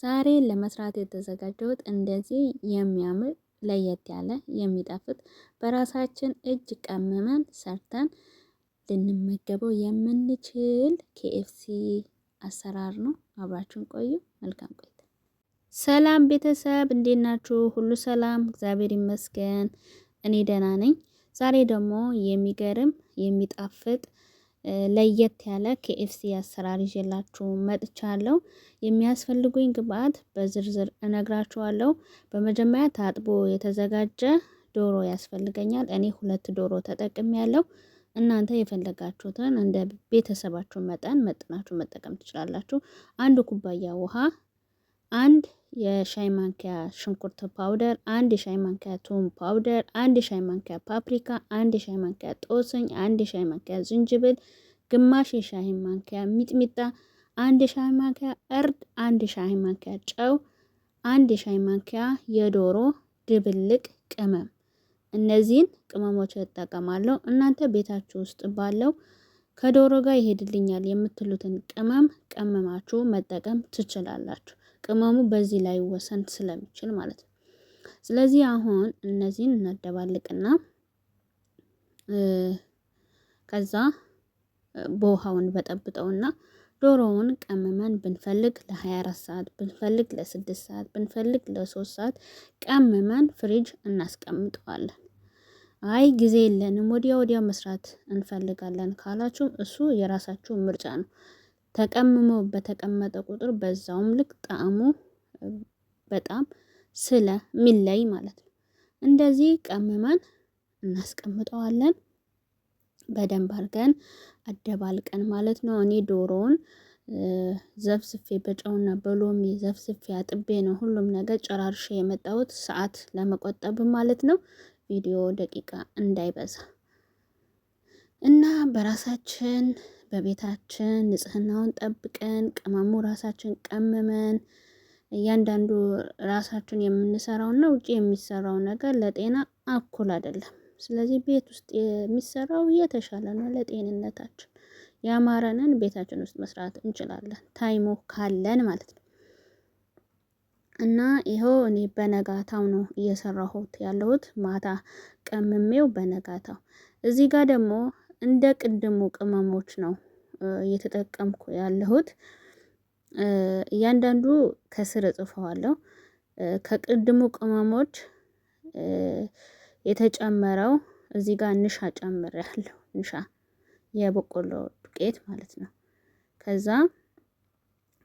ዛሬ ለመስራት የተዘጋጀሁት እንደዚህ የሚያምር ለየት ያለ የሚጣፍጥ በራሳችን እጅ ቀምመን ሰርተን ልንመገበው የምንችል KFC አሰራር ነው። አብራችሁን ቆዩ። መልካም ቆይታ። ሰላም ቤተሰብ እንዴት ናችሁ? ሁሉ ሰላም፣ እግዚአብሔር ይመስገን። እኔ ደህና ነኝ። ዛሬ ደግሞ የሚገርም የሚጣፍጥ ለየት ያለ KFC አሰራር ይዤላችሁ መጥቻለሁ። የሚያስፈልጉኝ ግብአት በዝርዝር እነግራችኋለሁ። በመጀመሪያ ታጥቦ የተዘጋጀ ዶሮ ያስፈልገኛል። እኔ ሁለት ዶሮ ተጠቅሜያለሁ። እናንተ የፈለጋችሁትን እንደ ቤተሰባችሁ መጠን መጥናችሁ መጠቀም ትችላላችሁ። አንድ ኩባያ ውሃ፣ አንድ የሻይ ማንኪያ ሽንኩርት powder፣ አንድ የሻይ ማንኪያ ቱም powder፣ አንድ የሻይ ማንኪያ ፓፕሪካ፣ አንድ የሻይ ማንኪያ ጦስኝ፣ አንድ የሻይ ማንኪያ ዝንጅብል፣ ግማሽ የሻይ ማንኪያ ሚጥሚጣ፣ አንድ የሻይ ማንኪያ እርድ፣ አንድ የሻይ ማንኪያ ጨው፣ አንድ የሻይ ማንኪያ የዶሮ ድብልቅ ቅመም። እነዚህን ቅመሞች እጠቀማለሁ። እናንተ ቤታችሁ ውስጥ ባለው ከዶሮ ጋር ይሄድልኛል የምትሉትን ቅመም ቀመማችሁ መጠቀም ትችላላችሁ። ቅመሙ በዚህ ላይ ወሰን ስለሚችል ማለት ነው። ስለዚህ አሁን እነዚህን እናደባልቅና ከዛ በውሃውን በጠብጠውና ዶሮውን ቀምመን ብንፈልግ ለ24 ሰዓት ብንፈልግ ለ6 ሰዓት ብንፈልግ ለ3 ሰዓት ቀምመን ፍሪጅ እናስቀምጠዋለን። አይ ጊዜ የለንም ወዲያ ወዲያ መስራት እንፈልጋለን ካላችሁም እሱ የራሳችሁ ምርጫ ነው። ተቀምሞ በተቀመጠ ቁጥር በዛውም ልክ ጣዕሙ በጣም ስለሚለይ ማለት ነው። እንደዚህ ቀምመን እናስቀምጠዋለን። በደንብ አድርገን አደባልቀን ማለት ነው። እኔ ዶሮውን ዘፍዝፌ በጨውና በሎሚ ዘፍዝፌ አጥቤ ነው ሁሉም ነገር ጨራርሼ የመጣሁት ሰዓት ለመቆጠብ ማለት ነው። ቪዲዮ ደቂቃ እንዳይበዛ እና በራሳችን በቤታችን ንጽህናውን ጠብቀን ቅመሙ ራሳችን ቀምመን እያንዳንዱ ራሳችን የምንሰራውና ውጪ የሚሰራው ነገር ለጤና እኩል አይደለም። ስለዚህ ቤት ውስጥ የሚሰራው የተሻለ ነው ለጤንነታችን። ያማረንን ቤታችን ውስጥ መስራት እንችላለን ታይሞ ካለን ማለት ነው። እና ይኸው እኔ በነጋታው ነው እየሰራሁት ያለሁት ማታ ቀምሜው በነጋታው። እዚህ ጋር ደግሞ እንደ ቅድሙ ቅመሞች ነው እየተጠቀምኩ ያለሁት። እያንዳንዱ ከስር እጽፈዋለሁ። ከቅድሙ ቅመሞች የተጨመረው እዚህ ጋር ንሻ ጨምሬያለሁ። ንሻ የበቆሎ ዱቄት ማለት ነው። ከዛ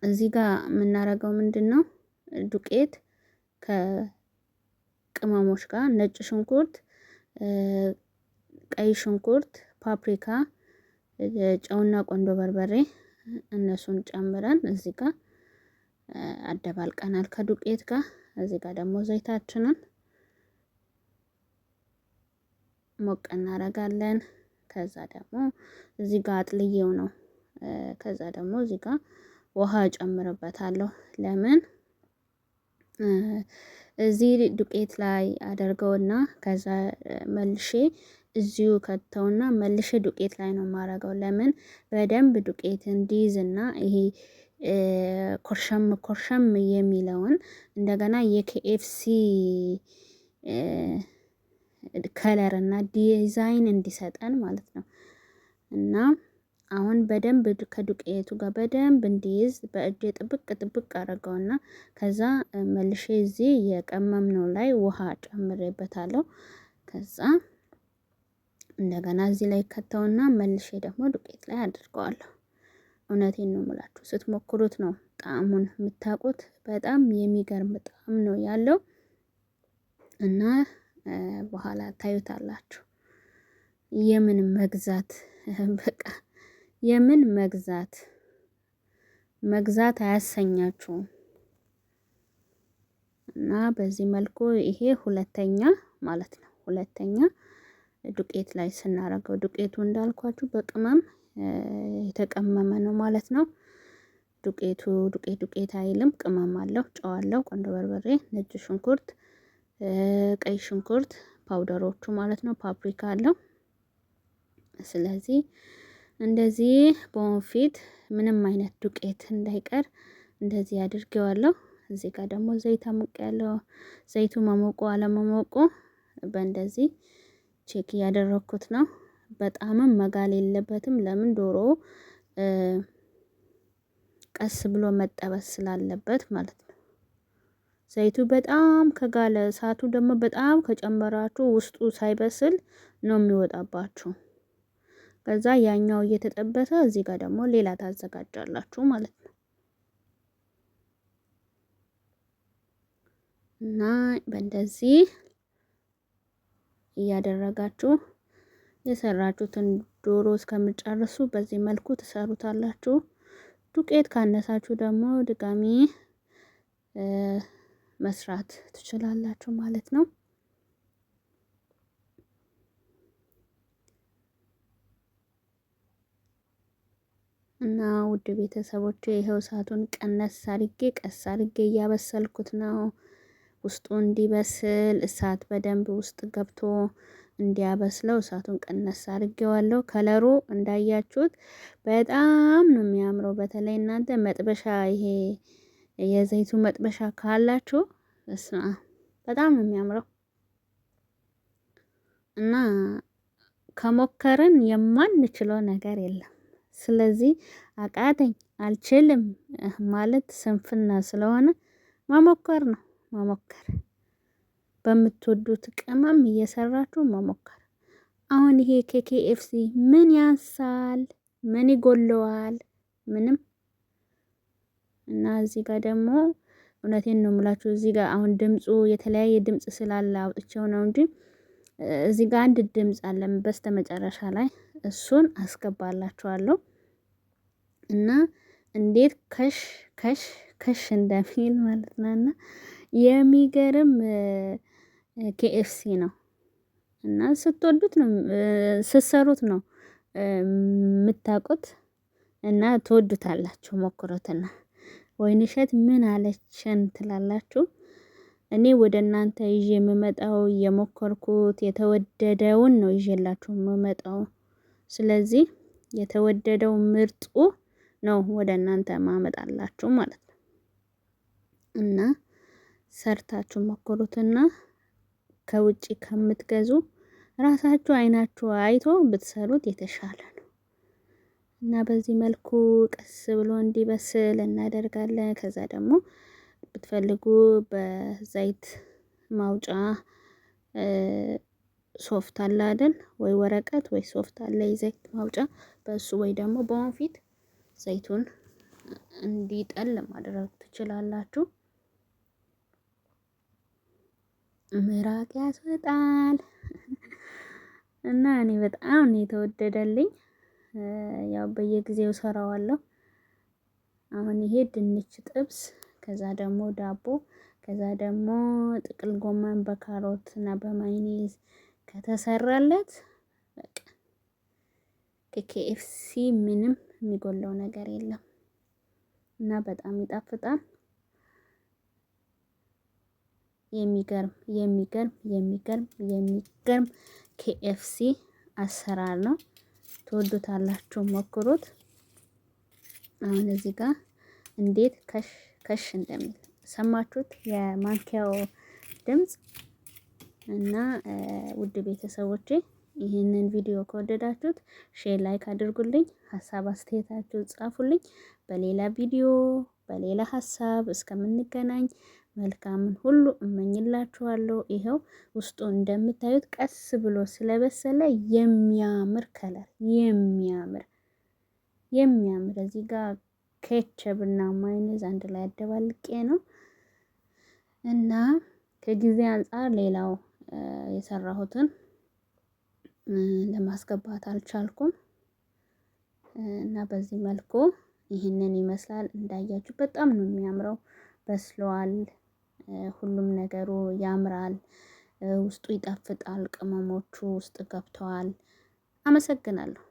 እዚህ ጋር የምናደርገው ምንድነው? ዱቄት ከቅመሞች ጋር ነጭ ሽንኩርት፣ ቀይ ሽንኩርት፣ ፓፕሪካ፣ ጨውና ቆንዶ በርበሬ እነሱን ጨምረን እዚህ ጋር አደባልቀናል ከዱቄት ጋር። እዚህ ጋር ደግሞ ዘይታችንን ሞቅ እናደርጋለን። ከዛ ደግሞ እዚህ ጋር አጥልዬው ነው። ከዛ ደግሞ እዚህ ጋር ውሃ ጨምርበታለሁ። ለምን እዚህ ዱቄት ላይ አደርገውና ከዛ መልሼ እዚሁ ከተውና መልሼ ዱቄት ላይ ነው የማደርገው። ለምን በደንብ ዱቄት እንዲይዝና ይሄ ኮርሸም ኮርሸም የሚለውን እንደገና የ KFC color እና ዲዛይን እንዲሰጠን ማለት ነው። እና አሁን በደንብ ከዱቄቱ ጋር በደንብ እንዲይዝ በእጄ ጥብቅ ጥብቅ አደረገውና ከዛ መልሼ እዚህ የቀመምነው ላይ ውሃ ጨምሬበታለሁ። ከዛ እንደገና እዚህ ላይ ከተውና መልሼ ደግሞ ዱቄት ላይ አድርገዋለሁ። እውነቴን ነው የምላችሁ ስትሞክሩት ነው ጣዕሙን የምታውቁት። በጣም የሚገርም ጣዕም ነው ያለው እና በኋላ ታዩታላችሁ። የምን መግዛት በቃ የምን መግዛት መግዛት አያሰኛችሁም። እና በዚህ መልኩ ይሄ ሁለተኛ ማለት ነው። ሁለተኛ ዱቄት ላይ ስናረገው ዱቄቱ እንዳልኳችሁ በቅመም የተቀመመ ነው ማለት ነው። ዱቄቱ ዱቄት ዱቄት አይልም፣ ቅመም አለው፣ ጨው አለው፣ ቆንዶ በርበሬ፣ ነጭ ሽንኩርት፣ ቀይ ሽንኩርት powder ኦቹ ማለት ነው፣ ፓፕሪካ አለው። ስለዚህ እንደዚህ በወንፊት ምንም አይነት ዱቄት እንዳይቀር እንደዚህ አድርጌዋለሁ። እዚህ ጋር ደግሞ ዘይት አሙቅ ያለው ዘይቱ መሞቁ አለመሞቁ በእንደዚህ check እያደረኩት ነው። በጣምም መጋል የለበትም። ለምን ዶሮ ቀስ ብሎ መጠበስ ስላለበት ማለት ነው። ዘይቱ በጣም ከጋለ እሳቱ ደግሞ በጣም ከጨመራችሁ ውስጡ ሳይበስል ነው የሚወጣባችሁ። ከዛ ያኛው እየተጠበሰ እዚህ ጋር ደግሞ ሌላ ታዘጋጃላችሁ ማለት ነው። እና በእንደዚህ እያደረጋችሁ የሰራችሁትን ዶሮ እስከምጨርሱ በዚህ መልኩ ትሰሩታላችሁ። ዱቄት ካነሳችሁ ደግሞ ድጋሚ መስራት ትችላላችሁ ማለት ነው። እና ውድ ቤተሰቦቼ ይኸው እሳቱን ቀነስ አድርጌ ቀስ አድርጌ እያበሰልኩት ነው። ውስጡ እንዲበስል እሳት በደንብ ውስጥ ገብቶ እንዲያበስለው እሳቱን ቀነስ አድርጌዋለሁ። ከለሩ እንዳያችሁት በጣም ነው የሚያምረው። በተለይ እናንተ መጥበሻ ይሄ የዘይቱ መጥበሻ ካላችሁ እስማ በጣም ነው የሚያምረው እና ከሞከርን የማንችለው ነገር የለም። ስለዚህ አቃተኝ አልችልም ማለት ስንፍና ስለሆነ መሞከር ነው መሞከር። በምትወዱት ቅመም እየሰራችሁ መሞከር። አሁን ይሄ ከ KFC ምን ያንሳል? ምን ይጎለዋል? ምንም። እና እዚህ ጋር ደግሞ እውነቴን ነው የምላችሁ እዚህ ጋር አሁን ድምፁ የተለያየ ድምጽ ስላለ አውጥቼው ነው እንጂ እዚህ ጋር አንድ ድምጽ አለ በስተመጨረሻ ላይ እሱን አስገባላችኋለሁ። እና እንዴት ከሽ ከሽ ከሽ እንደሚል ማለት ነው። እና የሚገርም KFC ነው። እና ስትወዱት ነው ስትሰሩት ነው የምታውቁት እና ትወዱታላችሁ። ሞክሩትና ወይንሸት ምን አለችን ትላላችሁ። እኔ ወደ እናንተ ይዤ የምመጣው የሞከርኩት የተወደደውን ነው ይዤላችሁ የምመጣው። ስለዚህ የተወደደው ምርጡ ነው ወደ እናንተ ማመጣላችሁ ማለት ነው። እና ሰርታችሁ ሞክሩትና ከውጪ ከምትገዙ ራሳችሁ አይናችሁ አይቶ ብትሰሩት የተሻለ ነው። እና በዚህ መልኩ ቀስ ብሎ እንዲበስል እናደርጋለን። ከዛ ደግሞ ብትፈልጉ በዘይት ማውጫ ሶፍት አለ አይደል? ወይ ወረቀት ወይ ሶፍት አለ የዘይት ማውጫ በሱ ወይ ደግሞ በወንፊት ዘይቱን እንዲጠል ማድረግ ትችላላችሁ። ምራቅ ያስወጣል። እና እኔ በጣም ነው የተወደደልኝ። ያው በየጊዜው ሰራዋለሁ። አሁን ይሄ ድንች ጥብስ፣ ከዛ ደግሞ ዳቦ፣ ከዛ ደግሞ ጥቅል ጎመን በካሮት እና በማይኔዝ ከተሰራለት በቃ ከ KFC ምንም የሚጎለው ነገር የለም እና በጣም ይጣፍጣል። የሚገርም የሚገርም የሚገርም የሚገርም KFC አሰራር ነው። ትወዱታላችሁ፣ ሞክሩት። አሁን እዚህ ጋር እንዴት ከሽ ከሽ እንደሚል ሰማችሁት? የማንኪያው ድምጽ እና ውድ ቤተሰቦቼ ይህንን ቪዲዮ ከወደዳችሁት share፣ like አድርጉልኝ። ሀሳብ አስተያየታችሁ ጻፉልኝ። በሌላ ቪዲዮ በሌላ ሀሳብ እስከምንገናኝ መልካምን ሁሉ እመኝላችኋለሁ። ይኸው ውስጡ እንደምታዩት ቀስ ብሎ ስለበሰለ የሚያምር color የሚያምር የሚያምር እዚህ ጋር ኬቸብ እና ማይኔዝ አንድ ላይ አደባልቄ ነው እና ከጊዜ አንጻር ሌላው የሰራሁትን ለማስገባት አልቻልኩም እና በዚህ መልኩ ይህንን ይመስላል። እንዳያችሁ በጣም ነው የሚያምረው። በስሏል። ሁሉም ነገሩ ያምራል። ውስጡ ይጣፍጣል። ቅመሞቹ ውስጥ ገብተዋል። አመሰግናለሁ።